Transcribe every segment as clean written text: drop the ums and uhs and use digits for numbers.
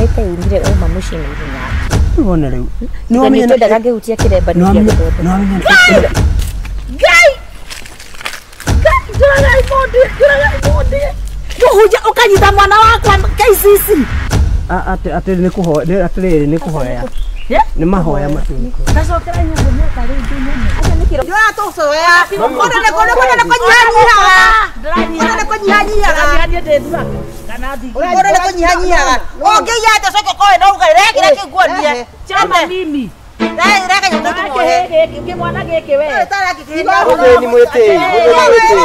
Ĩte yumire uma mũciĩ na ihenya. Wona rĩu. Nĩ nĩtwendaga ngĩhutia kĩremba nĩgia gũthondeka. No amenya. Ngai! Ngai, njũragai mũndũ, njũragai mũndũ. Mũhunjia ũkanyita mwana wakwa KCC. Atĩ nĩ kũhoya, atĩrĩrĩ nĩ kũhoya. Nĩ mahoya macio. Ndacokera nyũngũ mĩaka rĩngĩ nyone. Ndĩratũcoya. Kũndũ nĩ kũndũ kũndũ nĩ kũnyihanyihaga. Kũndũ nĩ kũnyihanyihaga. Kũndũ nĩ kũnyihanyihaga. Ũngĩiya atĩa ũcoke ũkoe no uge rehe kĩrĩa kĩu nguonie. Chama mimi. Rehe rehe kanyamũ tũmuohe. Kĩmwana gĩkĩ we. Mũthĩni mwĩtĩi, mũthĩni mwĩtĩi.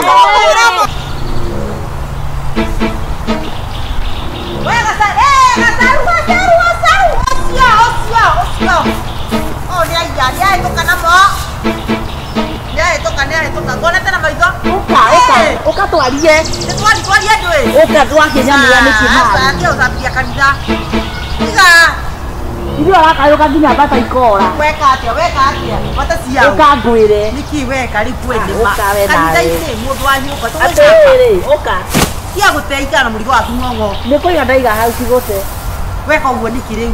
We gacaru, gacaru, gacaru, gacaru. Ũcio, ũcio, ũcio. Oh, nĩ aiya, nĩ ahĩtũka namo. Nĩ ahĩtũka, nĩ ahĩtũka. Nguonete na maitho. Ũka, ũka, ũka twarie. Nĩ twari, twarie ndũĩ. Ũka twakĩnyamũra nĩkĩ haha. Aca, tiga gũthambia kanitha. Tiga. Ithuĩ ũrakayũka nginya mbata ikora. Weka atĩa, weka atĩa. Mbata ciao. Ũka ngwĩre. Nĩkĩ weka rĩu kwĩ nĩma. Ũka we nawe. Kanitha-inĩ mũndũ wa nyũmba tũgwĩka. Atĩrĩrĩ, ũka. Tiga gũte ikara na mũrigo waku ng'ong'o. Nĩ kũiga ndaiga hau ti gũte. Weka ũguo nĩkĩ rĩu?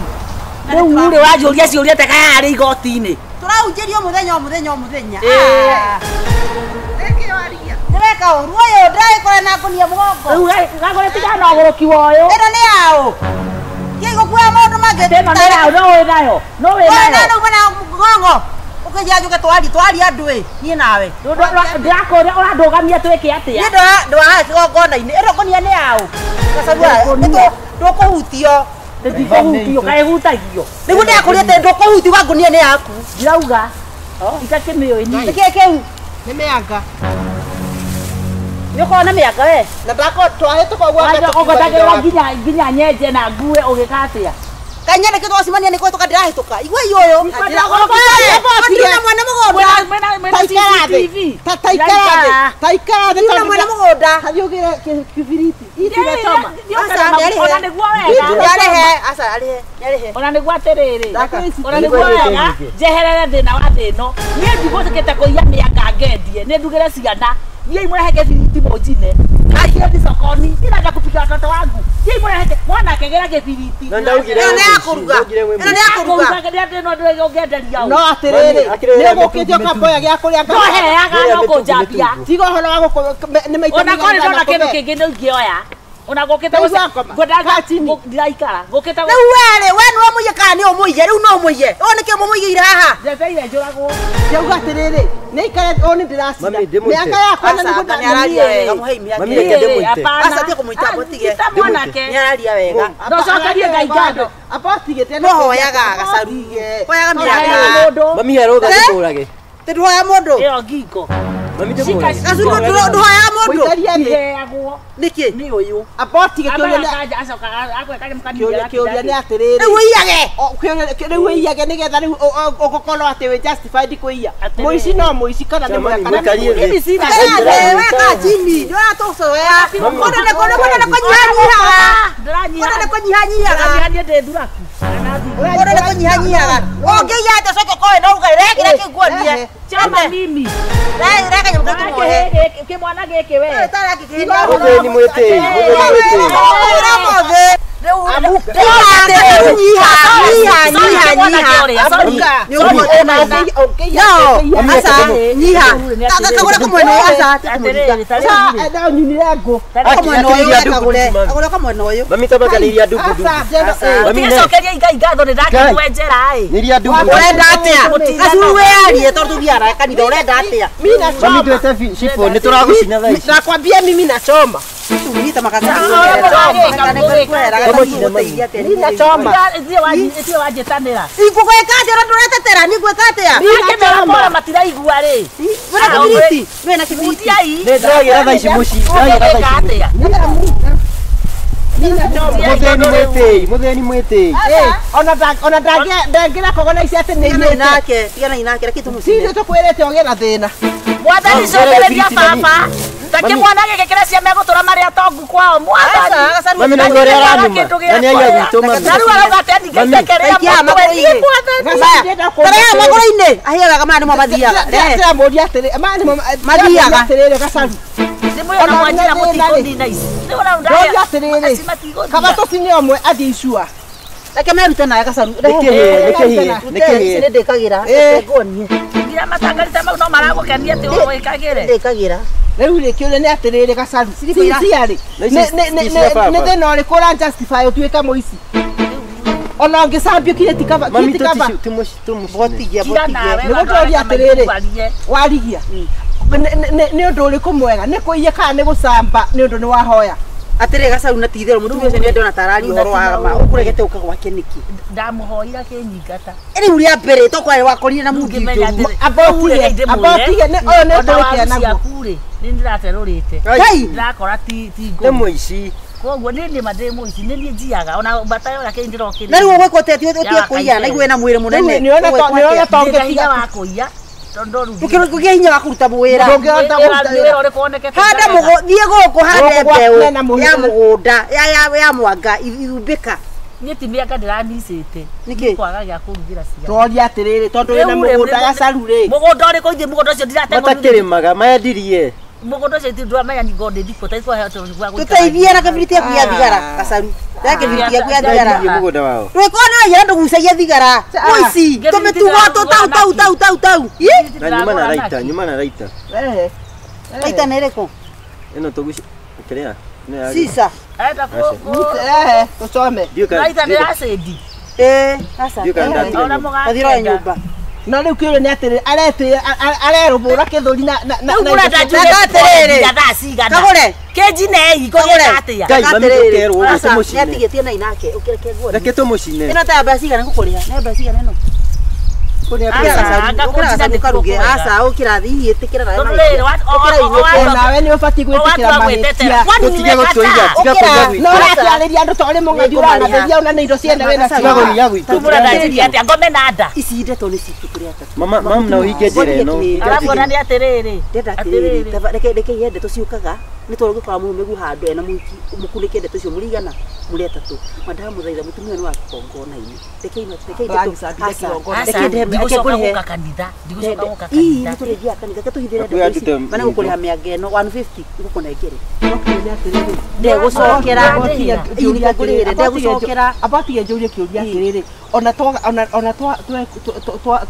Rĩu rĩ wanjũria ciũria ta kaya harĩ igoti-inĩ. Tũrahunjĩrio mũthenya o mũthenya o mũthenya. Nĩ weka ũru ũyũ ndĩragĩkora na ngũnia mũgongo. Rĩu gagũre tigana na ũgũrũki wa ũyũ. Ĩno nĩ yaũ? Kĩ gũkuoya maũndũ mangĩ. Ĩno nĩ yaũ, no wĩ nayo. No wĩ nayo. Wĩ nayo na mũgongo. Ũkĩnjĩra njũke twari, twari andũ ĩ, niĩ nawe. Ndĩrakũria ũrandũgamia twĩke atĩa? Niĩ ndwahaha kĩgongona-inĩ. Ĩno ngũnia nĩ yaũ? Gacaru ndũkũhutio. Ndikũhutio, kaĩ hutagio. Nĩguo ndĩrakũria atĩ ndũkũhutio wa ngũnia nĩ yaku. Ndirauga. Itakĩmĩũĩ niĩ. Nĩkĩĩ kĩu? Nĩ mĩanga. Nĩ ũkoragwo na mĩanga we? Na ndako twahĩtũka ũguo Ũgotagĩrĩra nginya nyenje na ngue ũgĩka atĩa? Kanya nĩkĩo twacemania nĩ kũhĩtũka ndĩrahĩtũka. Igua ũyũ. Ndĩrona mwana mũgũnda. Taikara thĩ. Taikara thĩ. Taikara thĩ. Ndĩrona mwana mũgũnda. Hathiĩ ũgĩre kĩbiriti. Itigachoma. Ona nĩguo wega. Nĩarĩhe. Aca arĩhe. Nĩarĩhe. Ona nĩguo atĩrĩrĩ. Ona nĩguo wega. Njeherere thĩna wa thĩ ĩno. Niĩ ndigũkĩte kũiya mĩanga ngendie. Nĩ ndugĩre ciana. Niĩ imũrehe kĩbiriti mũnjine. Kacithi sokoni. Ndĩrenda kupikia watoto wangu. Niĩ imũrehe mwana akĩgĩra kĩbiriti. Na ndaugire Ĩno nĩ ya kũruga. Ĩno nĩ ya kũruga. No atĩrĩrĩ, nĩ ũgũkĩte ũkamboya gĩa kũrĩa No heaga no kũnjambia. Tiga ũhoro wa gũkũ nĩ maita Ona korĩ ndona kĩndũ kĩngĩ nĩ ingĩoya. Ona gũkĩte ndiraikara. Gũkĩte Rĩu we rĩ, we nĩwe mũiye kana nĩ ũmũiye? Rĩu no ũmũiye. Ũũ nĩkĩo mũmũigĩire haha? Njetereire njũragwo. Ndauga atĩrĩrĩ, nĩ ikare ũũ nĩ ndĩracina. Mĩaka yakwa na nĩguo nĩararia wega, mũhei mĩaka. Mami reke ndĩmũite. Aca tiga kũmũita mũtige. Ita mwanake. Nĩararia wega. Ndũcokerie Ngai ngatho. Amba ũtigĩte No hoyaga gacaru. Hoyaga mĩaka. Mami he rũtha ndĩkũrage. Tĩ ndũhoya mũndũ. Ĩyo ngingo. Mami ndĩmũrage. Gacaru ndũhoyaga mũndũ. Iheagwo. Nĩkĩ? Nĩ ũyũ. Amba ũtige kĩũria kĩũria nĩ atĩrĩrĩ. Rĩu ũiyage. Rĩu ũiyage nĩgetha rĩu ũgũkorwo atĩ wĩ justified kũiya. Mũici no mũici kana nĩ mwega kana nĩ mũici. Thĩ weka chini. Ndĩratũcoya. Kũndũ nĩ kũndũ kũndũ nĩ kũnyihanyihaga. Kũndũ nĩ kũnyihanyihaga. Kũndũ nĩ kũnyihanyihaga. Ũngĩiya atĩa ũcoke ũkoe no uge rehe kĩrĩa kĩu nguonie. Chama mimi. Rehe rehe kanyamũ kau tũmuohe. Kĩmwana gĩkĩ we. Mũthĩni mwĩtĩi, mũthĩni mwĩtĩi. Mami tabakanĩria ndugu ndugu. Ũtigacokeria Ngai ngatho nĩ ndakĩmwenjera ĩ. Nĩria ndugu. Ũrenda atĩa? Gacuru wĩyarie tondũ tũthiaga kanitha ũrenda atĩa? Mami twete cibũ nĩ tũragũcina thaa ici. Nakwambia mimi nachoma. Nachoma. Ithuĩ wanjĩtanĩra. Ingũgwĩka atĩa ũrĩa ndũretetera? Niĩ ngwĩka atĩa? Akĩmera pole matiraigua rĩ. Wĩna kĩbiriti? Wĩna kĩbiriti? Mutiai. Nĩ ndĩragĩra thaa ici mũciĩ. Ndĩragĩra thaa ici mũciĩ. Mũthĩni mwĩtĩi, mũthĩni mwĩtĩi. Ona ndangĩra kogona ici atĩ nĩ Tiganai nake, tiganai nake, reke tũmũcine. Ithuĩ tũkwĩrĩte ũgĩe na thĩna. Mwathani cokereria baba. Takĩmwana gĩkĩ kĩrĩa cia megũtũra marĩ atongu kwao mwathani. Mami na ngore aranuma. Na nĩ aiya gwitũ mami. Na rĩu arauga atĩ andingĩte kĩrĩa mũtwe niĩ mwathani. Tarĩa magũrũ-inĩ. Ahĩa wega maya nĩmo mathiaga. Rehe. Ndĩramũria atĩrĩ, maya nĩmo Mathiaga. atĩrĩrĩ gacaru. Ndĩmwĩra mwanjĩra mũtikũnina ici. Ndoria atĩrĩrĩ, kaba tũcine ũmwe athiĩ icua. Reke merute nawe Gacaru. Nĩkĩhĩe. Nĩ ndĩkagĩra. Nguonie. Ngira matangarita mau no maragũkenia atĩ wĩkagĩre. Ndĩkagĩra. Rĩu rĩ kĩũria nĩ atĩrĩrĩ Gacaru. Sincerely. Nĩ thĩna ũrĩkũ ũra justify ũtuĩke mũici? Ona ũngĩcambio kinya ti kaba. Mami tũmũcine. Botigia. Nĩgũtũria atĩrĩrĩ. Warigia. Nĩ ũndũ ũrĩkũ mwega? Nĩ kũiya kana nĩ gũcamba nĩ ũndũ nĩ wahoya? Atĩrĩ Gacaru na ti itherũ mũtumia ũcio nĩendona ta araria ũhoro wa ma ũkũregete ũka gwake nĩkĩ? Ndamũhoira kĩnyingata. Rĩu rĩa mbere tokorwo wakorire na mũndũ ũngĩ. Abotige nĩ ũyũ nĩ tũrĩkia naguo. Ciaku rĩ nĩ ndĩraterũrĩte. Ngai ndĩrakora ti Nĩ ngũrũ. mũici. Koguo nĩ nĩ ma ndĩ mũici nĩ niĩ njiaga ona mbata yora kĩ ndĩrokĩrire. Na rĩu ũgwĩkwo atĩa ũtige kũiya na igue na mwĩrĩ mũnene. Nĩona ta Ndĩna hinya ũngĩtiga wa kũiya tondũ rĩu Ndũkĩgĩa hinya wa kũruta wĩra. Ndũngĩhota kũruta wĩra ũrĩkũ wonekete Handa thiĩ gũkũ hande Gũkũ gwaku mbeũ mena mũhĩrĩga. ya mũgũnda ya mwanga ithumbĩka. Niĩ ti mĩanga ndĩramicĩte. Nĩkĩ? Kwaga gĩa kũrugĩra ciana. Tũroria atĩrĩrĩ tondũ wĩna mũgũnda Gacaru rĩ. Mũgũnda ũrĩkũ ithuĩ mũgũnda ũcio ndirategwo. Matakĩrĩmaga mendirie. Mũgũnda ũcio ithuĩ ndũramenya ngo ndĩ thikũ ta ikũheo tondũ gwa gũikara. Tũteithie na kĩbiriti yaku ya thigara Gacaru. Ya kĩbiriti yaku ya thigara. Mendirie mũgũnda wao. Ndũgĩkorwo nĩ waiyara ndũgucagia thigara. Mũici tũmĩtugo tũ tau tau tau tau. Na nyuma na raita, nyuma na raita. Raita nĩ ĩrĩkũ? Ĩno tũguci kĩrĩa? Sisa. Enda kũ Tũcome. Raita nĩ ya cĩndi. Aca. Ndiũĩ kana ndatiga Ona nyũmba. Tathiĩ ũroe mũgakĩenda. nyũmba. No rĩu kĩũria nĩ atĩrĩrĩ aretĩra arerũbũra kĩthũri na Rĩu mũrenda njuge Atĩrĩrĩ. nginya thaa cigana? Kagũre. Kĩnjinei ngũgĩka atĩa? Ngai mami ndũkerwo ũguo tũmũcine. Nĩatigĩtie na inake ũkĩreke nguonie. Reke tũmũcine. Ĩno ta ya mbeca cigana ngũkũrĩha? Nĩ ya mbeca cigana ĩno? Aca, anga kũnjina nĩ Karuge. kwega. Aca ũkĩra thiĩ ĩtĩkĩra nawe. Tondũ rĩrĩ, Onawe nĩ ũbatiĩ gwĩtĩkĩra mahĩtia. Tũtige gũtũiya, tiga kũiya gwitũ. No ũrakĩarĩria andũ ta ũrĩ mũng'athi ũranathĩria ona nĩ indo ciene wĩna Tiga kũiya gwitũ. Mũrenda njirie atĩa? Ngome na nda. Ici ndeto nĩ citũ tũrĩ atatũ. Mama, mam na ũhinge njĩra ĩno. Aramuona nĩ atĩrĩrĩ. Ndenda atĩrĩrĩ, reke iye ndeto ciũkaga nĩ tondũ ũngĩkora mũrũme gu handũ ena mũhiki mũkunĩke ndeto icio mũrigana mũrĩ atatũ. Mandamũthaitha mũtumia nĩ wa kĩgongona-inĩ. Reke ndeto. Aca, reke Ndigũcoka ngũrĩhe. gũka kanitha. Ndigũcoka gũka Ii, kanitha. nĩ tũrĩthiaga kanitha, reke tũhithĩre Nakuo ndeto ici. yandute Mana gũkũrĩha mĩanga ĩno 150 ngũkũnengere. Ndegũcokera. Ndegũcokera. Ndegũcokera. Abatige njũrie kĩũria atĩrĩrĩ ona ona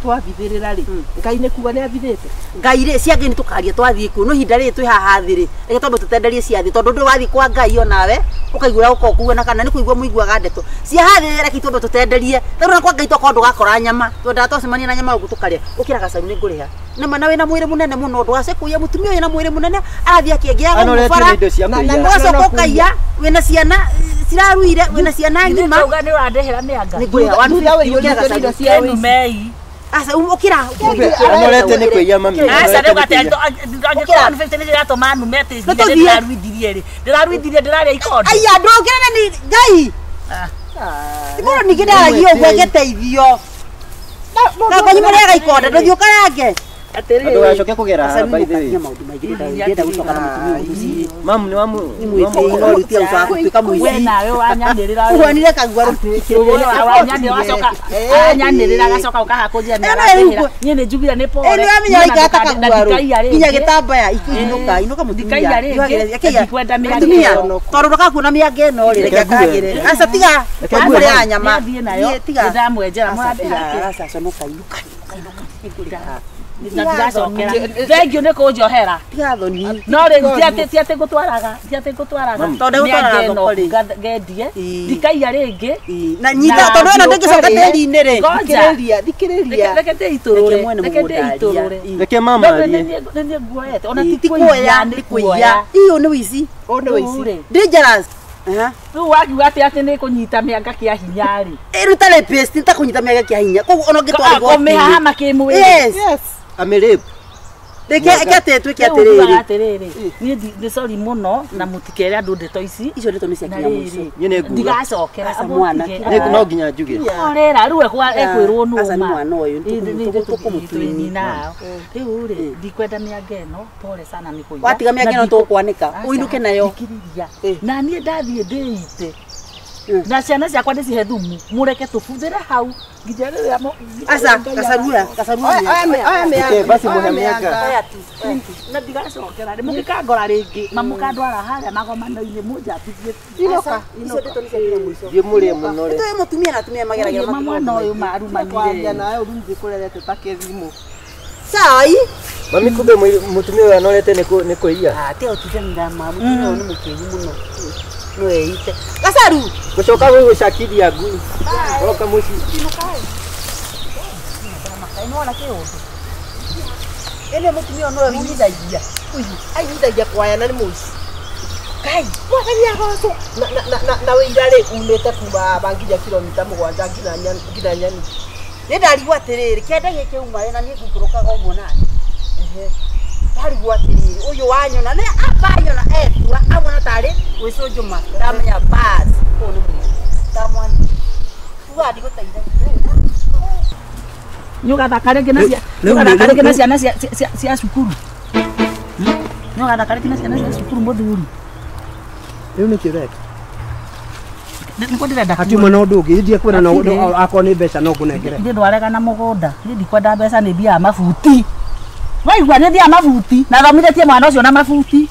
twabithĩrĩra rĩ Ngai nĩ kuga nĩ abithĩte. Ngai rĩ cia Ngai nĩ tũkaria twathiĩ kuo no ihinda rĩrĩ twĩ haha thĩ rĩ reke twambe tũtenderie cia thĩ tondũ ndũĩ wathiĩ kwa Ngai onawe ũkaigua ũkorwo kuga na kana nĩ kũigua mũiguaga ndeto cia haha thĩ reke twambe tũtenderie tondũ na kwa Ngai tokorwo ndũgakora nyama twendaga twacemania na nyama ũguo tũkarĩa ũkĩra Gacaru nĩ ngũrĩha nĩma na wĩna mwĩrĩ mũnene mũno ndũgace kũiya mũtumia ũyũ wĩna mwĩrĩ mũnene arathiĩ akĩengĩaga Anoretio gũkũ bara nĩ indo cia kũiya. ũgacoka ũkaiya wĩna ciana ciraruire wĩna ciana ng'ima Ndauga nĩ ũrandĩhĩra mĩanga. nĩ ngũrĩha Thutha wĩiyũrĩte indo cia ũici. Kĩnumei. Aca ũkĩra Anorete nĩ kũiya mami. Aca Anorete rĩu nĩ atĩ kũiya. angĩkorwo 150 nĩ ĩratũma nume atĩ nginya tũthiĩ. ndĩraruithirie rĩ. Ndĩraruithirie ndĩrarĩa ikondo. Aya ndũkĩra na nĩ Ngai. Mũndũ ningĩ ndaragia ũguo angeteithio. Na kwanyu mũrĩaga ikonde ndũthiĩ ũkarange. Ndũgacoke kũgera haha by the way. Maũndũ maingĩ ndĩrenda gũcoka na mũtumia ũyũ mũciĩ. Mam nĩ wamu. Nĩ mwĩtĩi no rĩu tiga gũcoka gũtuĩka We mũici. nawe wanyanĩrĩra. Ũhuanire kagua Wanyanĩrĩra wacoka. Anyanĩrĩra agacoka ũkaha kũnjĩra nĩ Ĩno rĩu arandĩhĩra. Niĩ nĩ njugire nĩ pore. Ĩ nĩ wamenya waikara ta Na kaguarũ. ndikaiya rĩngĩ. Nginya gĩtambaya inũka inũka mũtumia. Ndikaiya rĩngĩ, ndikwenda mĩanga Mũtumia ĩno. tondũ ndũgakuona mĩanga ĩno rĩ reke Reke ngue. akagĩre. Aca tiga. Reke ngue. Mũrĩaga nyama. Nĩathiĩ nayo. Thiĩ, tiga. Nĩndamwenjera Aca mũrandĩha tiga. kĩ? Aca conoka inũka inũka inũka. Na ndigacokera. Thengiũ nĩ kũnjohera. Tiga thoni. No rĩu ti atĩ ngũtwaraga, ti atĩ ngũtwaraga. Tondũ ndegũtwaraga Mĩanga ĩno thoko rĩ. ngendie. Ii. Ndikaiya rĩngĩ. Na nyita tondũ ĩno ndĩngĩcoka tĩri-inĩ rĩ. Ngoja. Thikĩrĩria thikĩrĩria. Reke ndĩitũrũre. Reke mwene Reke mũgũnda arie. ndĩitũrũre. Reke mama No, arie. nĩ niĩ nguoete. Ona ti Ti kũiya, kuoya, nĩ nĩ kũiya. Iyo nĩ ũici. Ũũ nĩ ũici. Rĩu-rĩ, Dangerous. Aha. rĩu wakiuga atĩ atĩ nĩ kũnyita mĩanga kĩa hinya rĩ. Ĩruta rapist ta kũnyita mĩanga kĩa hinya. Koguo ona ũngĩtwara Kũmĩhahama kĩmwĩrĩ. Yes. Yes. Amĩrape. Reke reke atĩ twĩke Rĩu ngiugaga atĩrĩrĩ. atĩrĩrĩ, niĩ nĩ sorry mũno na mũtikere andũ ndeto ici. Icio ndeto nĩ cia Na kinya mũico. rĩrĩ, Niĩ nĩ nguga. ndigacokera. Aca mwana. Nĩ no nginya njuge. Orera rĩu ekwĩrwo nũ Aca nĩ ma. mwana ũyũ, tũkũmũtwini. Nao. Rĩu rĩ, ndikwenda mĩanga ĩno, pole sana nĩ kũiya. Watiga mĩanga Na ĩno tũkwanĩka. Aca, Ũinũke nayo. thikĩrĩria. Na niĩ ndathiĩ ndĩite. Na ciana ciakwa ndĩcihe thumu mũreke tũbuthĩre hau nginya rĩrĩa Aca gacarua gacarua. Oya. Basi muhe mĩanga. Oya tu. Na ndigacokera rĩ mũngĩkangora rĩngĩ mamũkandwara harĩa magomano-inĩ mũnjatithie. Inoka. Icio ndeto nĩ cia mũico. Thiĩ mũrĩe mũno rĩ. Nĩ mũtumia na atumia mageragĩra mwana ũyũ marumanire. Kwaria nawe ũrumithie kũrerete ta kĩthimo. Cai. Mami kumbe mũtumia ũyũ anorete nĩ kũiya. Ah, te ũtindanĩra ma mũtumia ũyũ nĩ mũkĩgu mũno. No eite. Gacaru. Gũcoka gũgũcakithia ngui. Oka mũciĩ. Ene mũtumia ũyũ no ũinyithagia. Uyu ainyithagia kwaya na nĩ mũici. Kai. Mwathani agocwo. Na wĩira rĩ umĩte kuma aba nginya kilomita 7 nginya Nyani. Nĩ ndarigwo atĩrĩrĩ kĩanda gĩkĩ uma na niĩ ngũikũrũkaga ũguo nani. Ndarigwo atĩrĩrĩ ũyũ wanyona nĩ amba anyona etua amona tarĩ gwĩcũnjũma ndamenya bas ũyũ nĩ mũici ndamwana uga ndigũteithagia. Nĩũgathaka rĩngĩ na nĩũgathaka rĩngĩ na ciana cia cukuru. Nĩũgathaka rĩngĩ na ciana cia cukuru mũthuri. Rĩu nĩkĩ ũreka? Nĩkuo ndĩrenda hatiuma na ũndũ ũngĩ ndiĩ kwĩra no akorwo nĩ mbeca no ngũnengere. Ndĩ ndwarega na mũgũnda niĩ ndikwenda mbeca nĩ thiaga mabuti. Waigua nĩ thiaga mabuti na thomithĩtie mwana ũcio na mabuti.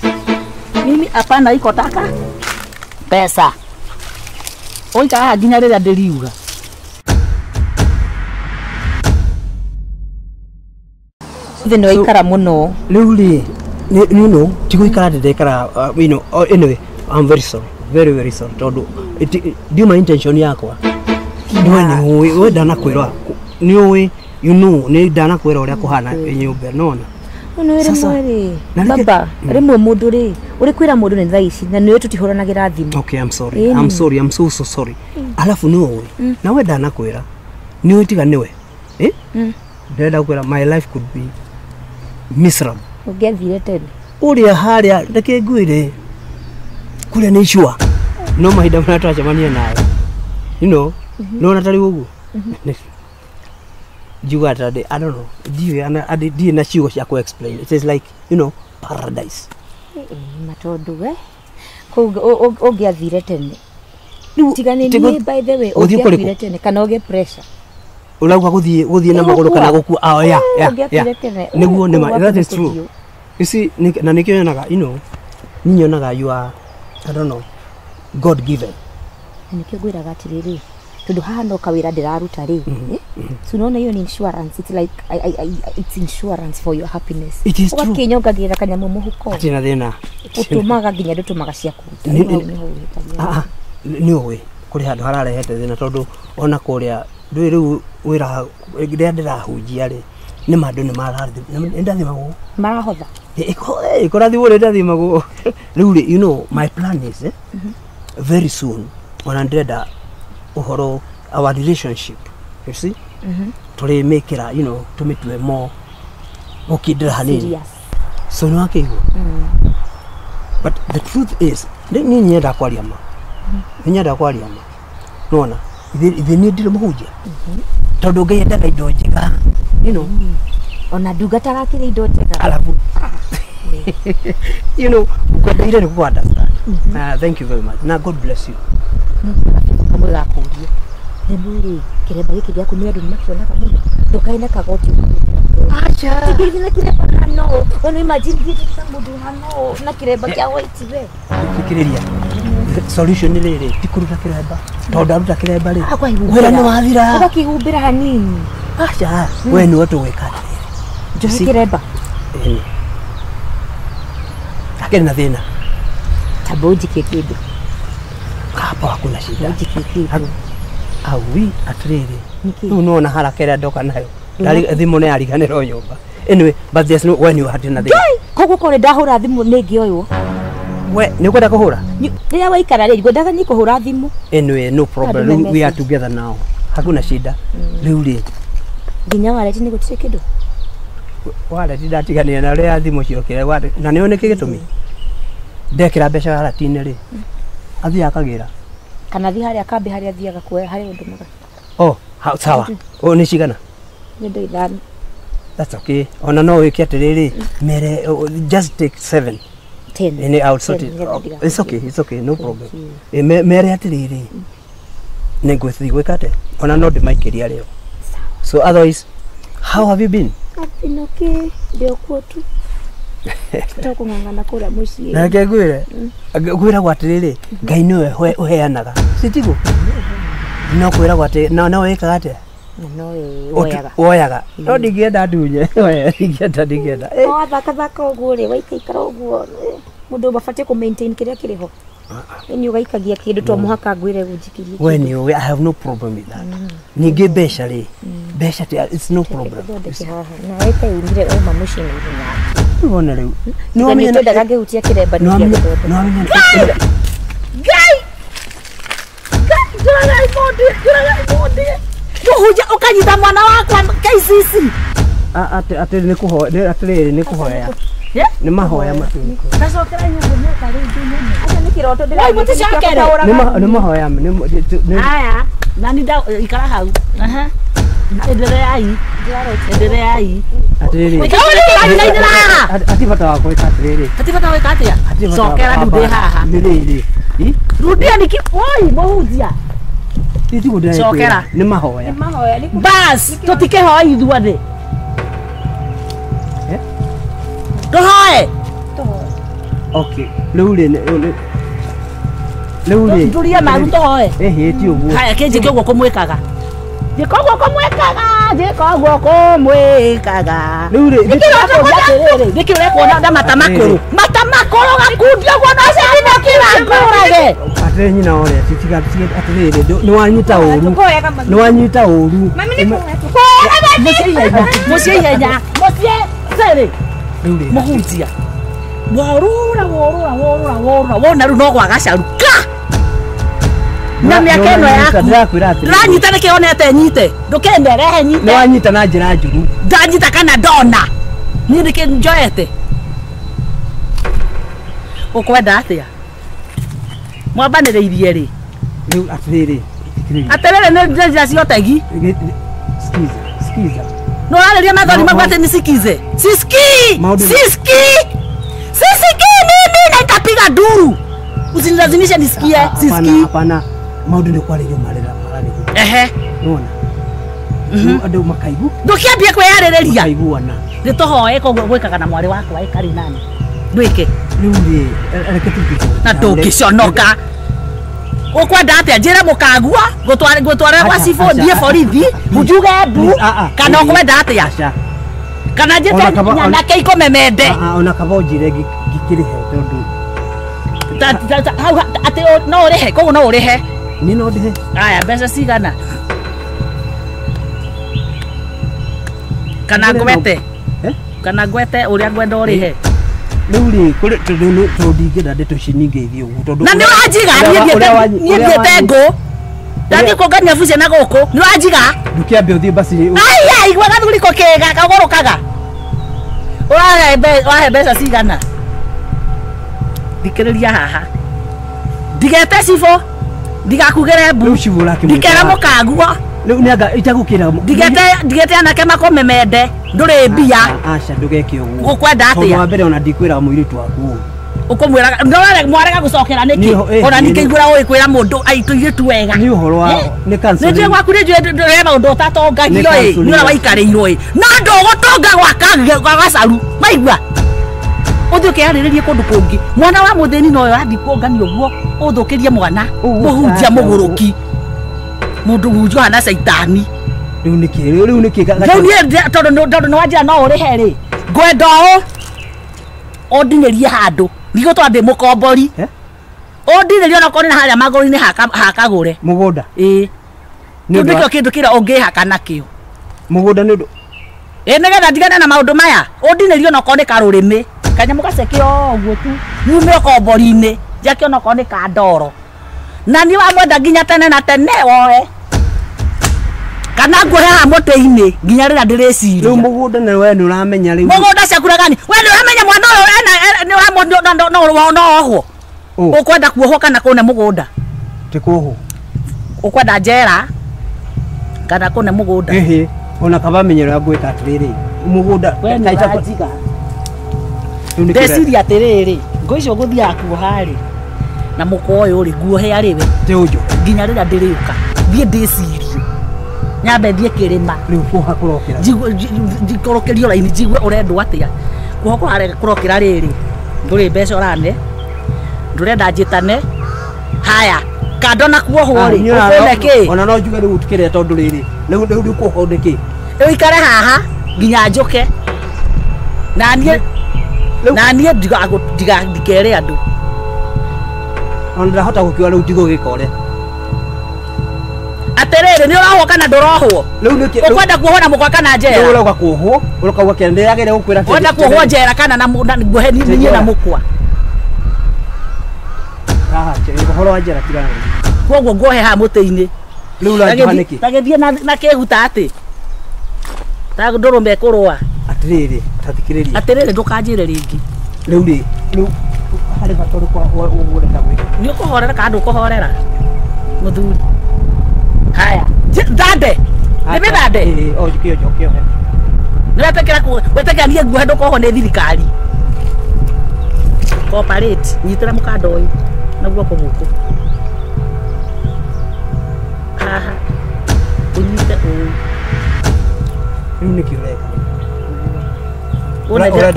Mimi hapana iko taka pesa. Ũikaraga nginya rĩrĩa ndĩriuga. Thĩ nĩ waikara mũno. Rĩu rĩ you know ti gũikara ndĩrekara you know anyway I'm very sorry. Very very sorry tondũ ndiuma intention yakwa. Niwe nĩ ũĩ ndanakwĩra nĩ ũĩ you know nĩ ndanakwĩra ũrĩa kũhana nyũmba nona. No rĩmwe rĩ baba rĩmwe mũndũ rĩ ũrĩ kwĩra mũndũ nĩ thaa ici na nĩwe tũtihũranagĩra thimũ. Okay, I'm sorry. I'm sorry. I'm so sorry. Alafu nĩ ũĩ nawe ndanakwĩra nĩ ũĩ tiga nĩwe eh ndĩrenda kwĩra my life could be miserable. Ũngĩathire tene ũrĩa harĩa reke ngwĩre kũrĩa nĩ icua no mahinda marĩa twacemania nawe you know nona tarĩ ũguo njiuga atĩ I don't know ndiũĩ na ciugo cia kũ explain it is like you know paradise. Matondũ we kũu ũngĩathire tene tiga nĩ niĩ by the way ũngĩathire tene kana ũgĩe pressure ũrauga gũthiĩ na magũrũ kana gũkua. Oh yeah yeah nĩguo nĩ that is true. You see na nĩkĩo nyonaga you know niĩ nyonaga you are I don't know God given. Nĩkĩo ngwĩraga atĩrĩrĩ tondũ haha no kawĩra ndĩraruta rĩ so unaona hiyo ni insurance it's like it's insurance for your happiness. It is true. Ũgakĩnyongagĩrĩra kanyamũ mũhuko hatirĩ na thĩna ũtũmaga nginya ndũtũmaga cia kũruta. Nĩ ũĩ kũrĩ handũ hararehete thĩna tondũ ona kũrĩa ndũĩ rĩu wĩra rĩrĩa ndĩrahunjia rĩ nĩ mandũ nĩ nĩndathimagwo marahotha kũrathimwo nĩ ndathimagwo rĩu rĩ you know my plan is very soon ona ndĩrenda ũhoro our relationship you see tũrĩmĩkĩra you know tũmĩtue more gũkindĩra hanini so nĩ wakĩigua but the truth is niĩ nyenda kwaria ma nĩ nyenda kwaria ma nona ithe niĩ ndirĩ mũhunjia tondũ Ngai endaga indo njega you know ona ndungata gakĩrĩ indo njega alafu you know ngwendeire nĩ kũ understand. Thank you very much na God bless you. Kamwe gakũria rĩmwe rĩ kĩremba gĩkĩ gĩaku nĩ andũ nĩmakĩonaga mũno ndũkae na kagoti aca tigĩrĩra na kĩremba hano ona imagine thiĩte ta mũndũ hano na kĩremba kĩa white we thikĩrĩria solution nĩ rĩrĩ ti kũruta kĩremba tondũ ndaruta kĩremba rĩ wĩra nĩ wathira ũgakĩhumbĩra hanini aca we nĩwe tũgwĩka atĩrĩrĩ njohi kĩremba hakĩrĩ na thĩna tamba ũnjikie kĩndũ hapa hakuna shida ũnjikie kĩndũ aui atĩrĩrĩ rĩu nĩwona haraka ĩrĩa ndoka nayo thimũ nĩ yariganĩrwo nyũmba anyway but there's no when you had na thĩna koguo korwo ndahũra thimũ nĩ ngĩoywo we nĩ ũkwenda kũhũra rĩrĩa waikara rĩ ngwendaga niĩ kũhũra thimũ anyway no problem we are together now hakuna shida rĩu rĩ nginya wareti nĩ gũtirĩ kĩndũ wareti ndatiganire na rĩrĩa thimũ ciokire na nĩo nĩkĩ gĩtũmi ndekĩra mbeca wareti-inĩ rĩ athiĩ akagĩra kana thiĩ harĩa kambĩ harĩa athiaga kuoya harĩa ũndũmaga oh sawa o nĩ cigana nĩ ndo 5 that's okay ona no wĩke atĩrĩrĩ mere just take 7 10 and I'll sort it. It's okay, it's okay, no problem. Mere atĩrĩrĩ Nĩ ngwĩthi gwĩka atĩa ona no ndĩmaikĩria rĩo. So otherwise, how have you been? I've been okay. Ndio kuo tu. Tokung'ang'ana kũrĩa mũciĩ. Na reke ngwĩre. Ngwĩragwo atĩrĩrĩ, Ngai nĩwe ũheanaga. Si tiguo? No kwĩragwo atĩ no no wĩkaga atĩa? No woyaga. Woyaga. No ndingĩenda ndunye. Ndingĩenda. No thaka ũguo rĩ, waikaikara ũguo. Mũndũ mabatiĩ kũ maintain kĩrĩa kĩrĩ ho. Nĩ ũgaikagia kĩndũ to mũhaka ngwĩre gũnjikirie. We nĩ ũĩ, I have no problem with that. Ningĩ mbeca rĩ, mbeca it's no problem. Na wĩkaimire uma mũciĩ na ihenya. Wona rĩu. Nĩ twendaga ngĩhutia kĩremba nĩ gĩathondeka. Nĩ wamenya. Ngai! Ngai, njũragai mũndũ, njũragai mũndũ. Mũhunjia ũkanyita mwana wakwa KCC. Atĩ nĩ kũhoya, atĩrĩrĩ nĩ kũhoya. Nĩ mahoya matu. Ndacokera nyũngũ mĩaka rĩngĩ mũno. Acio nĩ kĩroto ndĩra. Nĩ mahoya nĩ. Aya, na nĩ ikara hau. Aha. Endereai. Endereai. Atĩrĩrĩ. Ati bata wa gwĩka atĩrĩrĩ. Ati bata wa gwĩka atĩa? Cokera rĩu ndĩ haha. Nĩ rĩrĩ. Rudia nĩkĩ? Oi, mũhunjia. Cokera. Nĩ mahoya. Nĩ mahoya. Bas, tũtikĩhoya ithuothe. Tũhoe. Okay. Rĩu rĩ rĩu rĩ. Turia maru tũhoe. Ĩhĩ ti ũguo. Haya kĩnjĩke ũguo kũmwĩkaga. Njĩka ũguo kũmwĩkaga, njĩka ũguo kũmwĩkaga. Rĩu rĩ. Nĩkĩ ũrekuona na mata makũrũ? Mata makũrũ gakundio ũguo no cindĩkĩra ngũrage. Atĩrĩ nyina ũrĩa tiga atĩrĩrĩ nĩ wanyita ũru. Nĩ wanyita ũru. Mami nĩ kũhoya. Mũciĩ ihenya. Mũciĩ ihenya. Mũciĩ sĩrĩ. Mũhunjia. Worũra worũra worũra worũra wona rĩu no gwa gacaru ka. Na mĩaka ĩno yaku. Ndĩranyita nĩkĩ onete nyite. Ndũkende rehe nyite. Nĩ wanyita na njĩra njũru. Ndanyita kana ndona. Niĩ nĩkĩ njoete. Ũkwenda atĩa? Mwambanĩrĩirie rĩ? Rĩu atĩrĩrĩ. Atĩrĩrĩ nĩ njĩra cia ũtegi. Sikiza, sikiza. No arĩria mathori maguo atĩ nisikize. Sisikii! Sisikii! Sisikii mimi na nitapiga nduru. Usinilazimishe nisikie. Sisikii. Hapana. Maũndũ nĩ kwarĩrio mararĩrio. Ehe. Nĩwona? Andũ makaigu. Ndũkĩambie kwĩyarĩrĩria. Makaiguana. Nĩ tũhoe koguo gwĩkaga na mwarĩ wakwa ĩkarĩ nani. Ndwĩke. Rĩu rĩ, reke tũngĩconoka. Na ndũngĩconoka. Ũkwenda atĩa? Njĩre mũkagua ngũtware gwa cibũ thiĩ borithi njuge mbu kana ũkwenda atĩa? Kana njĩte nyanake ikũmemende. Ona kaba ũnjĩre ngĩkĩrĩhe tondũ hau atĩ no ũrĩhe koguo no ũrĩhe. Niĩ no ndĩhe. Aya mbeca cigana? Kana ngwete? Kana ngwete ũrĩa ngwenda ũrĩhe? Rĩu rĩ kũrĩ tondũ ndingĩenda ndeto ici nyingĩ ithiĩ ũguo tondũ na nĩ ũranjiga niĩ thiĩte ngũ ndathiĩ kũngania bucia na gũkũ nĩ ũranjiga ndũkĩambe ũthiĩ basi. Aya igua gathuriko kĩga kagũrũkaga. Ũrahe mbeca cigana? Thikĩrĩria haha ndigete cibũ ndigakugĩre mbu ndikera mũkaguo Rĩu nĩ anga itagũkĩra ndigete anake makũmemende ndũrĩ mbia. Aca ndũgeke ũguo. Ũkwenda atĩa? Tondũ wa mbere ona ndikwĩra mũirĩtu waku. Ũkũmwĩraga mwarega gũcokera nĩkĩ? Ona ningĩiguĩra ũĩ kwĩra mũndũ aitũirĩtu wega. Nĩ ũhoro wa nĩ counseling. Nĩ njũĩ gwaku nĩ njũĩ ndũre maũndũ ũtatongagio ĩ nĩ ũrĩa waikarĩirwo ĩ no ndũgũtonga gwa gacaru maigua. Ũthiĩ ũkeyarĩrĩrie kũndũ kũngĩ. Mwana wa mũthĩni nowe ũrathiĩ kũngania ũguo ũthũkĩrie mwana mũhunjia mũgũrũki. Mũndũ mũhunjia ũhana caitani. Rĩu nĩkĩ? Rĩu nĩkĩ? Rĩu niĩ tondũ nĩ wanjĩra no ũrĩhe rĩ ngwenda ũũ ũndinĩrie handũ ndigũtwara ndĩ mũkombori ũndinĩrie onakorwo nĩ harĩa magũrũ-inĩ hakagũre mũgũnda. Ĩĩ kĩu nĩkĩo kĩndũ kĩrĩa ũngĩhaka nakĩo mũgũnda nĩ ũndũ ĩĩ nĩgetha ndigane na maũndũ maya ũndinĩrie onakorwo nĩ karũrĩmĩ kanyamũ gaceke o ũguo tu nyume ũkombori-inĩ njake onakorwo nĩ ka ndoro na niĩ wamwenda nginya tene na tene woe kana nguohe haha mũtĩ-inĩ nginya rĩrĩa ndĩrĩciria. Rĩu mũgũnda na we nĩ ũramenya rĩu mũgũnda ciakura gani we nĩ ũramenya mwana ũyũ ena nĩ ũramwona no ohwo ũkwenda kuohwo kana kũne mũgũnda? Ti kuohwo. Ũkwenda njera kana kũne mũgũnda? Ĩhĩ ona kaba menye ũrĩa ngwĩka atĩrĩrĩ mũgũnda ndeciria atĩrĩrĩ ngũ icio ngũthiaga kuoha rĩ na mũkwa ũyũ rĩ nguohe arĩ we ti ũnjohe nginya rĩrĩa ndĩrĩũka Thiĩ ndĩcirie. Nyambe thiĩ kĩrĩma. Rĩu kuoha kũrokĩra. Njikorokerio raini njigue ũrendwo atĩa. Kuoha kũrokĩra rĩrĩ. Ndũrĩ mbeca ũrane. Ndũrenda njĩtane. Haya, kando na kuohwo rĩ, ũkũne kĩ? Ona no njuge rĩu tukĩrĩa tondũ rĩrĩ. Rĩu rĩu kuohwo nĩ kĩ? Ũikare haha nginya njũke. Na niĩ ndikere andũ. Ona ndahota gũkiuga rĩu ndigũgĩka ũrĩa. Atĩrĩrĩ, nĩ ũrohwo kana ndũrohwo? Rĩu nĩkĩ? Ũkwenda kuohwo na mũkwa kana njera? Rĩu ũrauga kuohwo, ũrauga kĩrĩa ndĩragĩrĩa gũkwĩra atĩ. Ũkwenda kuohwo njera kana na nguohe niĩ na mũkwa? Haha, ũhoro wa njera tigana. Koguo nguohe haha mũtĩ-inĩ. Rĩu ũranjoha nĩkĩ? Ta gĩthiĩ na kĩhuta atĩ. Ta ndũrũme ĩkũrũa. Atĩrĩrĩ, ta thikĩrĩria. Atĩrĩrĩ, ndũkanjĩre rĩngĩ. Rĩu rĩ, rĩu harĩ bata ũrĩkũ ũrenda gwĩka? Nĩ ũkũhorera kana ndũkũhorera? Mũthuri. Haya, thande. Nĩ mĩthande? Ĩĩ, o kĩojo kĩohe. Nĩ wetĩkĩra wetĩkĩra niĩ nguohe ndũkohwo nĩ thirikari. Cooperate, nyitĩra mũkanda ũyũ na guoko gũkũ. Haha, ũnyite ũũ. Rĩu nĩkĩ ũreka?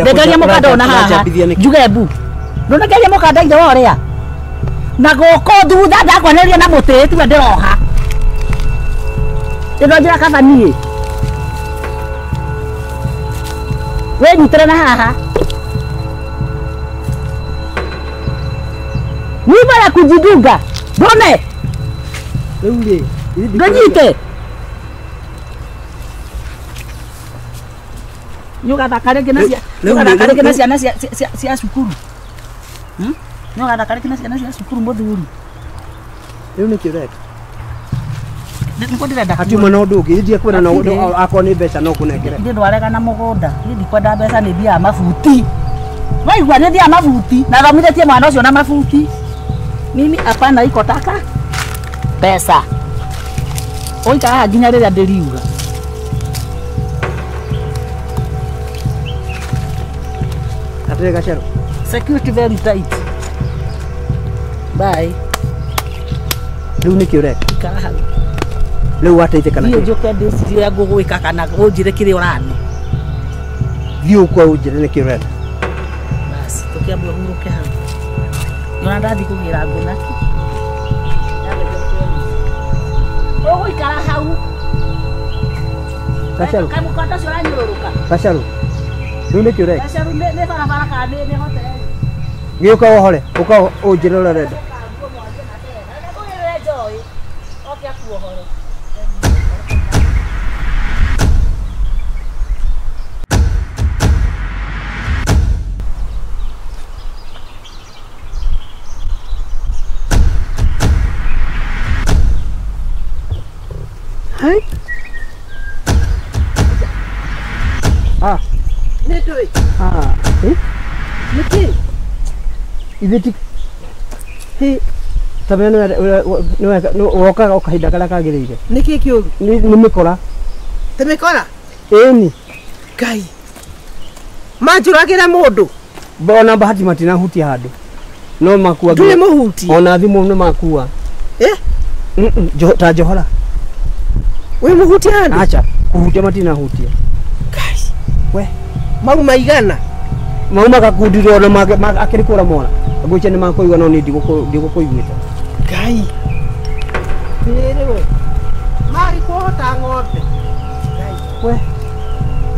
Ndengeria mũkanda ona haha. Njuge mbu. Ndũnengeria mũkanda ithe wa ũrĩa. Na gũkũ thutha ndakwanĩria na mũtĩ tiwe ndĩroha. Ĩno njĩra kaba niĩ. Wĩnyitĩre na haha. Nyumba ya kujidunga. Ndone. Rĩu rĩ, ndũnyite. Nĩũgathaka rĩngĩ na nĩũgathaka rĩngĩ na ciana cia cukuru. Nĩũgathaka rĩngĩ na ciana cia cukuru mũthuri. Rĩu nĩkĩ ũreka? Nĩguo ndĩrenda. Hatiuma na ũndũ ũngĩ, ndikwenda na ũndũ akorwo nĩ mbeca no kũnengere. Niĩ ndwarega na mũgũnda. Niĩ ndikwenda mbeca nĩ thiaga mabuti. Waigua nĩ thiaga mabuti. Na thomithĩtie mwana ũcio na mabuti. Mimi hapana iko taka pesa. Ũikara haha nginya rĩrĩa ndĩriuga. Atĩrĩ Gacerũ. Security very tight. Bye. Rĩu nĩkĩ ũreka? Ikara hau. Rĩu wateithĩka na Niĩ kĩ? njũke ndĩcirie ũrĩa ngũgwĩka kana ũnjĩre kĩrĩa ũrane. Thiĩ ũkwa ũnjĩre nĩkĩ ũrenda. Basi, tũkĩambia ũhurũke hau. Nĩwona ndathiĩ kũgĩra ngũ nakĩ? Ũgũikara hau. Gacerũ. Kaĩ mũkanda ũcio ũranyũrũrũka? Gacerũ. Rĩu nĩkĩ ũreka? Gacerũ nĩ barabara kana nĩ hoteli? Gĩũka ũhore, ũka ũnjĩre ũrĩa ũrenda. Hai? Ah. Nĩ ndũĩ? Ah. Eh? Nĩkĩ? Ithe ti Hĩ, ta menya nĩ wokaga o kahinda karĩa kagĩrĩire. Nĩkĩ kĩũru? Nĩ mĩkora. Te mĩkora? Ĩni. Ngai. Manjũragĩra mũndũ. Ona bahati matinahutia handũ. No makua. Ndũrĩ mũhutie? Ona thimũ nĩ makua. Eh? Ta njohora. Wĩ mũhutie handũ? Acha, kũhutia matinahutia. Ngai. We. Mau maigana? Mauma gakundi ona akĩrĩ kũra mora. Ngwĩciria nĩ makũigua no niĩ ndigũkũiguĩte. Ngai. Rĩrĩ we. Marĩ ta ng'ombe. Ngai. We.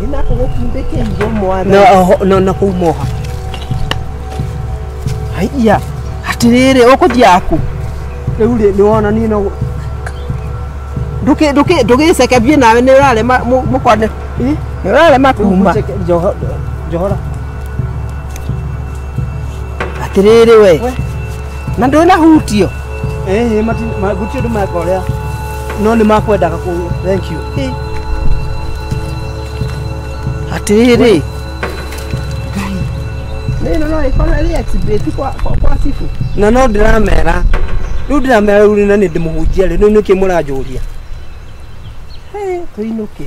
Nĩ nakũgũkundĩkĩirwo mwana. Na na kũu moha. Haiya. Atĩrĩrĩ, ũkũthiaga kũ? Rĩu rĩ, nĩ wona niĩ no ndũgĩcekebie nawe nĩ ũrarema mũkwane. Nĩ ũrarema kuma. Njohora. Atĩrĩrĩ we. Na ndũrĩ na hutio. Ĩĩ, gũtirĩ ũndũ meka ũrĩa. No nĩ makwendaga kũu. Thank you. Atĩrĩrĩ. Ngai. Nĩ ĩno no ĩkorwo ĩrĩ exhibit kwa cibu. Na no ndĩramera. Rĩu ndĩramera rĩu na nĩ ndĩmũhunjia rĩ, rĩu nĩkĩ mũranjũria? Hĩ, tũinũke.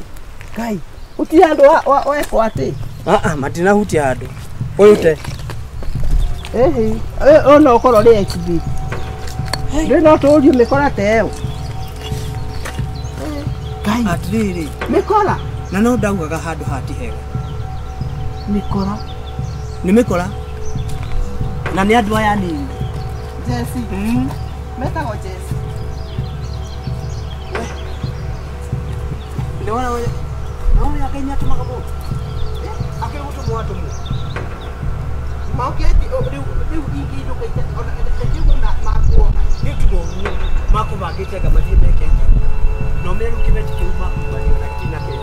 Ngai, gũtirĩ handũ wekwo atĩ? Aa, matinahutia handũ. Ũyũ te. Ĩhĩ, ũyũ no ũkorwo ũrĩ exhibit. Ndũĩ no tũũrio mĩkora ta ĩyo. Ngai. Atiriri. Mikora. Na no ndaugaga handu hati hega. Mikora. Ni mikora. Na ni andu aya nini. Jesse. Metagwo Jesse. Ndona we. No ya Kenya tumaga bo. Akiri gutumwo atumwo. Mauke riu riu ingi ona ndiugo na makuo. Ni tugo makubangite anga mathie meke. No meru kibeti kiu makubario na kitina ke.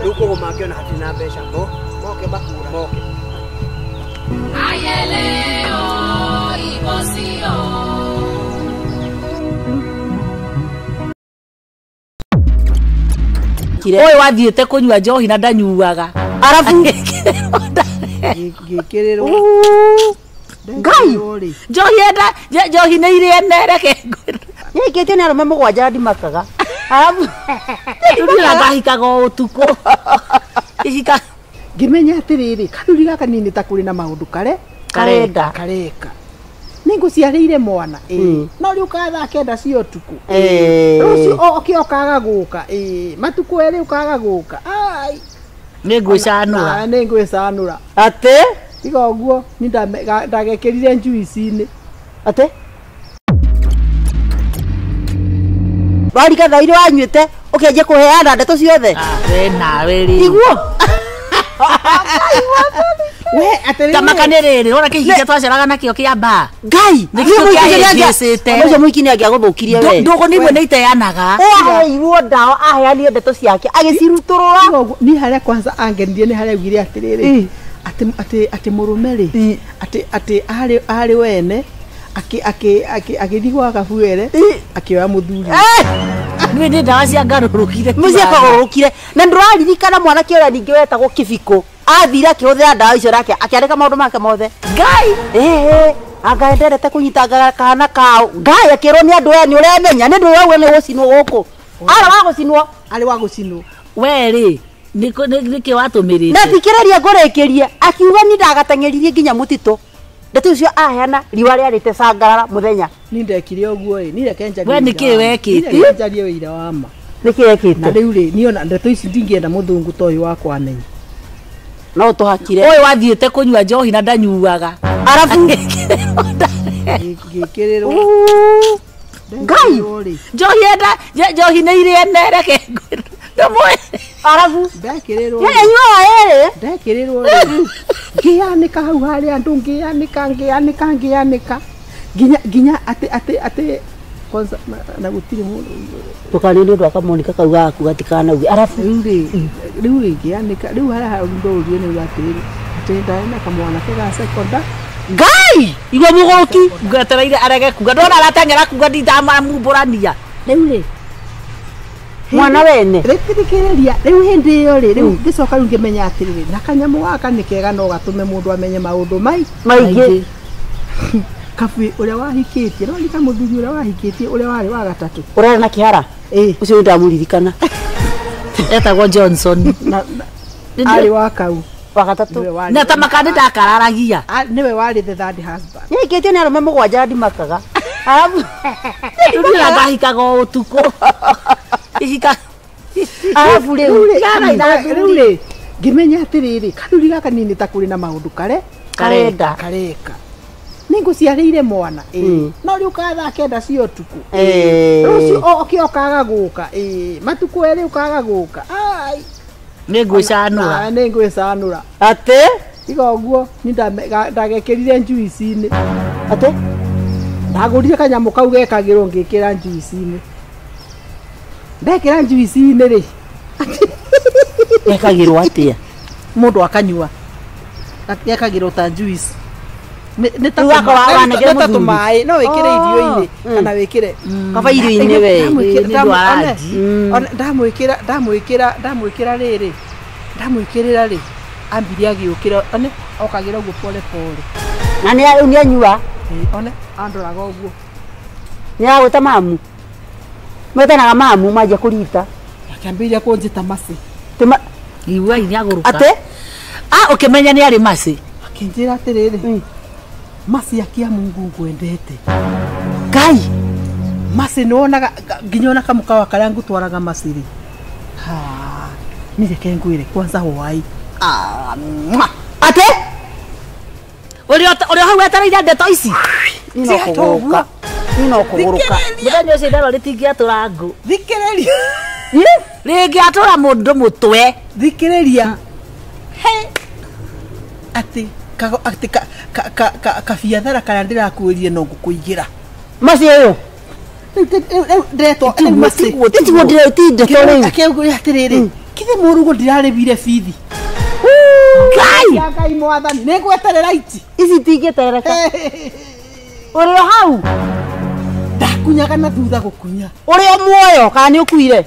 Riu koguo mangiona hatirĩ na mbeca mo moke makura. Moke. Ayele o ibosio. Oyo wathiĩte kũnyua njohi na ndanyuaga. Arabu ngĩkĩrĩrwo. Ngai. Njohi enda njohi nĩ irĩ ene reke ngwĩre. Nĩkĩtie nĩ arũme mũgwanja ndimakaga. Arabu Ndira ngahikaga o ũtukũ. Ihika ngĩmenya atĩrĩrĩ kathuri gaka nini ta kũrĩ na maũndũ kare karenda kareka. Nĩngũciarĩire mwana ĩĩ no rĩu ũkaga thaa kenda cia ũtukũ rũciũ oke ũkaga gũka ĩĩ matukũ erĩ ũkaga gũka ai nĩngwĩcanũra. Nĩngwĩcanũra. Atĩ tiga ũguo ni ndagekĩrire njuici-inĩ. Atĩ warika thaa iria wanyuĩte ũkĩanjia kũheana ndeto ciothe. We nawe rĩ. Iguo. We atĩrĩrĩ. Tamaka nĩ rĩrĩ wona kĩhiki twaceraga nakĩo kĩa mbaa. Ngai. Nĩkĩo kĩahĩngĩcĩte. Ũcio mũhiki nĩ angĩagũthũkirie we. Ndũgũ nĩ imwe nĩ iteanaga. Aheirwo ndawa aheanire ndeto ciake agĩcirutũrũra. Ni harĩa kwanza angenirie nĩ harĩa augire atĩrĩrĩ atĩ atĩ atĩ mũrũme rĩ atĩ atĩ arĩ wene agĩthiĩ gwa kabuere akĩoya mũthuri. Nĩ nĩ ndawa cia ngarũrũkire. Mũciĩ akagũrũkire na ndũraririkana mwanake ũrĩa ningĩ wetagwo Kĩbikũ athire akĩhũthĩra ndawa icio nake akĩandĩka maũndũ make mothe. Ngai. Anga endete kũnyitanga kahana kao. Ngai akĩrwo nĩ andũ aya nĩ ũremenya nĩ ndũ wauga nĩ gũcinwo gũkũ. Arĩ wa gũcinwo. Arĩ wa gũcinwo. We rĩ nĩkĩ watũmĩrĩte? Na thikĩrĩria ngũrĩkĩrie akiuga ni ndagateng'eririe nginya mũtitũ. Ndeto icio aheana riũa rĩarĩte cangarara mũthenya. Ni ndekire ũguo ĩ ni reke njarie. We nĩkĩ wekĩte? Ni reke njarie wĩira wa ma. Nĩkĩ wekĩte? Na rĩu rĩ niĩ ona ndeto ici ndingĩenda mũthũngũ ta ũyũ wakwa amenye. No tũhakire. Ũyũ wathiĩte kũnyua njohi na ndanyuaga. Arabu ngĩkĩrĩrwo. Ngai. Njohi enda njohi nĩ irĩ ene reke ngwĩre. Ndũmũĩ. Arabu ndekĩrĩrwo. Anyuaga ĩrĩ. Ndekĩrĩrwo rĩ. Ngĩanĩka hau harĩa andũ ngĩanĩka ngĩanĩka ngĩanĩka nginya nginya atĩ atĩ atĩ kwanza na gũtirĩ mũndũ. Ndũkarĩe nĩ ũndũ wa kamonika kau gaku gatikanauge. Arabu rĩu rĩ ngĩanĩka rĩu harĩa hau ndũrie nĩ atĩrĩrĩ atĩ ndarĩ na kamwanake ga sekonda. Ngai igua mũgũrũki. Ngwetereire arege kuga ndona arateng'era kuga ndindamumbũrania. Rĩu rĩ mwana wene rĩthikĩrĩria rĩu hĩndĩ ĩyo rĩ rĩu ngĩcoka rĩu ngĩmenya atĩrĩrĩ na kanyamũ gaka nĩ kega no gatũme mũndũ amenye maũndũ maingĩ. Kabui ũrĩa wahikĩtie no rika mũthuri ũrĩa wahikĩtie ũrĩa warĩ wa gatatũ ũrarĩ na kĩhara ũcio nĩ ndamũririkana etagwo Johnson na arĩ wa kau wa gatatũ na tamaka nĩ ndakararagia nĩwe warĩ the third husband. Nĩkĩtie nĩ arũme mũgwanja ndimakaga. Arabu ndira ngahikaga o ũtukũ. Ihika arabu rĩu rĩ ngĩmenya atĩrĩrĩ kathuri gaka nini ta kũrĩ na maũndũ kare karenda kareka. Nĩngũciarĩire mwana ĩĩ no rĩu ũkaga thaa kenda cia ũtukũ rũciũ oke ũkaga gũka ĩĩ matukũ erĩ ũkaga gũka ai nĩngwĩcanũra. Nĩngwĩcanũra. Atĩ tiga ũguo ni ndagekĩrire njuici-inĩ. Atĩ ndagũrire kanyamũ kau gekagĩrwo ngĩkĩra njuici-inĩ. Ndekĩra njuici-inĩ rĩ gekagĩrwo atĩa? Mũndũ akanyua gekagĩrwo ta juice. Nĩ ta tũmaĩ no wĩkĩre irio-inĩ kana wĩkĩre kaba irio-inĩ we. Ndamwĩkĩra ndamwĩkĩra ndamwĩkĩra rĩrĩ ndamwĩkĩrĩra rĩ ambire agĩũkĩra one okagĩra ũguo pole pole. Na nĩ anyua one andoraga ũguo. Nĩ agwĩta mamu. Metanaga mamu manjia kũrita. Akĩambĩrĩria kũnjĩta maci. Igua nĩ agũrũka. Atĩ ũkĩmenya nĩ arĩ maci. Akĩnjĩra atĩrĩrĩ maci akia Mungu ngwendete. Ngai Maci nĩwonaga nginya ona kamũkawa karĩa ngũtwaraga maciri. Ha. Nĩ reke ngwĩre kwanza hwaĩ. Ah. Ate? Ũrĩa hau wetereire ndeto ici. Nĩ no kũgũrũka. Nĩ no kũgũrũka. Mũthenya ũcio itherũ rĩtingĩatũra ngũ. Thikĩrĩria. Rĩngĩatũra mũndũ mũtwe. Thikĩrĩria. He. Atĩ atĩ kabiathara karĩa ndĩrakwĩrire no ngũkũigĩra. Maci ũyũ. Rĩu ndetwo maci. Tiguo ndeto rĩu. Akĩũria atĩrĩrĩ, kithe mũrugo ndirarĩbire bithi. Ngai! Ngai mwathani, nĩngweterera iti. Ici itingĩeterereka. Ũrĩ o hau? Ndakunyaga na thutha gũkunya. Ũrĩ o muoyo kana nĩ ũkuire?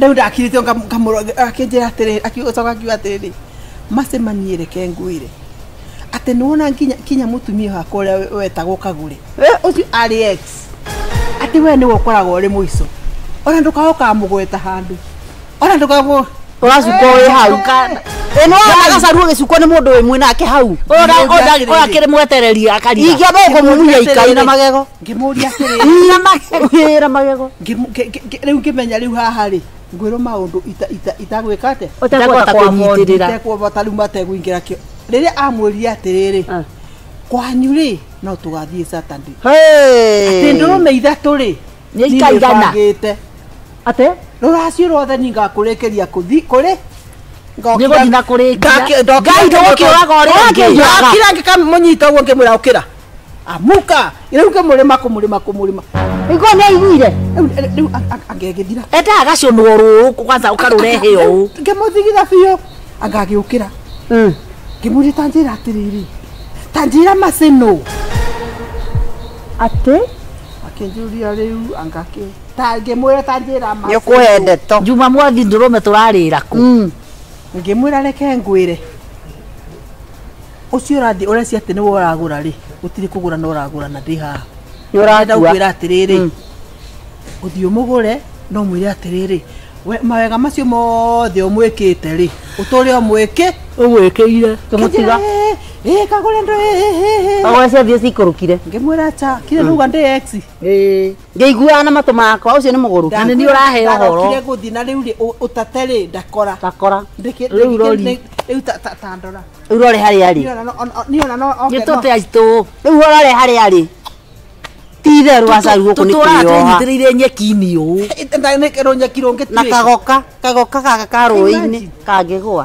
Rĩu ndakirĩte akĩnjĩra atĩrĩrĩ, agĩcoka akiuga atĩrĩrĩ, macemanie reke ngwĩre. Atĩ nĩwona nginya mũtumia wakwa ũrĩa wetagwo Kagũre. Ũcio arĩ ex. Atĩ we nĩwe ũkoragwo ũrĩ mũico. Ona ndũkahoka mũgweta handũ. Ona ndũkagwo ũracukwo wĩ hau. Ĩno gacaru ũgĩcukwo nĩ mũndũ wĩ mwĩnake hau. Ũyũ akĩrĩ mwetereri akariga. Ingĩamba gũkũmumunya ikai na magego. Ngĩmũria atĩrĩrĩ. Na magego. Na magego. Rĩu ngĩmenya rĩu haha rĩ ngwĩrwo maũndũ itagwĩka atĩa? Ũtekũhota kũnyitĩrĩra. Itekũhota rĩu matekũingĩra kĩo. Rĩrĩa amwĩrire atĩrĩrĩ, kwanyu rĩ no tũgathiĩ Saturday. Atĩ ndũrũme ithatũ rĩ Nĩ ikaigana. Atĩ? Rũracio rwothe niĩ ngakũrĩkĩria kũthi kũrĩ Nĩgũthiĩ na kũrĩkia. Ngai ndũgũkĩũraga ũrĩa ũngĩ. Ndokĩra ngĩkamũnyita ũguo ngĩmwĩra ũkĩra. Amuka. Rĩu ngĩmũrĩma kũmũrĩma kũmũrĩma. Nĩguo nĩ aiguire. Rĩu angĩgĩthira. Endaga gacũnwo rũũ kwanza ũkarũrehe ũũ. Ngĩmũthigitha biũ. Angagĩũkĩra. Ngĩmũria ta njĩra atĩrĩrĩ. Ta njĩra macino. Atĩ? Akĩnjũria rĩu angakĩ. Ta ngĩmwĩra ta njĩra macino. Nĩ ũkũhe ndeto. Jumamothi ndũrũme tũrarĩra kũ? Ngĩmwĩra reke ngwĩre. Ũcio ũrathiĩ ũrecia atĩ nĩwe ũragũra rĩ, gũtirĩ kũgũra no ũragũra na ndĩ haha. Nĩ ũrakua. Ngwĩra atĩrĩrĩ, ũthiĩ ũmũgũre no mwĩre atĩrĩrĩ, mawega macio mothe ũmwĩkĩte rĩ, ũtũre ũmwĩkĩ ũgwĩkĩire. Kĩmũtiga. Ĩ kagũre ndo ĩ. Kagũre ciathiĩ cikũrũkire. Ngĩmwĩra cha, kire ruga ndĩ ex. Ngĩiguaga na matũ makwa ũcio nĩ mũgũrũki. Na nĩ ũraheo ũhoro. Ndarokire gũthiĩ na rĩu rĩ ũtate rĩ ndakora. Ndakora. Rĩu rori. Rĩu ta ndora. Rĩu rore harĩa arĩ. Niĩ ona no Nĩ tũte aitũ. Rĩu rore harĩa arĩ. Ti itherũ acaru gũkũ nĩ Tũtũraga kwĩyoha. twĩnyitĩrĩire nyeki-inĩ ũũ. Rũnyeki rũngĩ Na kagoka, kagoka gaka ka rũĩ-inĩ kangĩgũa.